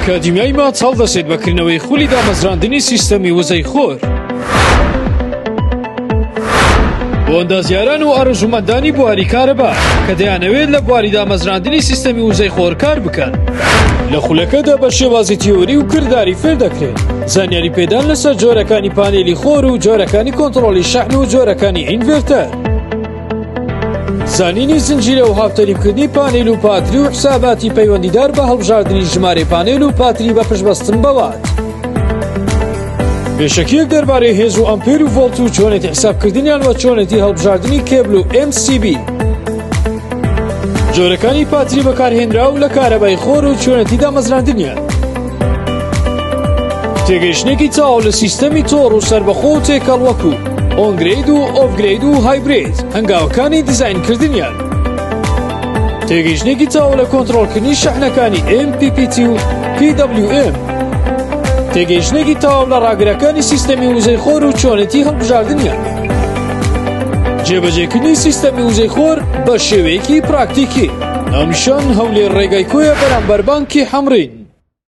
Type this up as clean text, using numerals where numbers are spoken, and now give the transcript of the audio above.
ئەکادیمیای ماچ هەڵدەسێت بە کردنەوەی خولی دامەزراندنی سیستەمی وزەی خۆر. بۆ ئەندازیاران و ئارەزوومەندانی بواری کارەبا کە دەیانەوێت لە بواری دامەزراندنی سیستەمی وزەی خۆر کار بکەن. لە خولەکەدا بە شێوازی تیۆری و کرداری فێر دەکرێت زانیاری پێدان لەسەر جۆرەکانی پانێلی خۆر و جۆرەکانی کۆنتڕۆڵی شەحن و جۆرەکانی ئینڤێرتەر. زانینی زنجیرە و هاوتەریبکردنی پانێل و پاتری و حساباتی پەیوەندیدار بە هەڵبژاردنی ژمارەی پانێل و پاتری بە پشتبەستن بە وات. پێشەکیەک دەربارەی هێز و ئەمپێر و ڤۆڵت و چۆنێتی حسابکردنیان و چۆنێتی هەڵبژاردنی کێبل و MCB. جۆرەکانی پاتری بەکارهێنراو لە کارەبای خۆر و چۆنێتی دامەزراندنیان. تێگەیشتنێکی تەواو لە سیستەمی تۆڕ و سەربەخۆ و تێکەڵ وەکو on-grid و off-grid و hybrid هەنگاوەکانی دیزاینکردنیان. تێگەیشتنێکی تەواو لە کۆنترۆڵکردنی شەحنەکانی MPPT و PWM. تێگەیشتنێکی تەواو لە ڕاگرەکانی سیستەمی وزەی خۆر و چۆنێتی هەڵبژاردنیان. جێبەجێکردنی سیستەمی وزەی خۆر بە شێوەیەکی پراکتیکی. ناونیشان هەولێر ڕێگای کۆیە بەرامبەر بانکی حەمرین.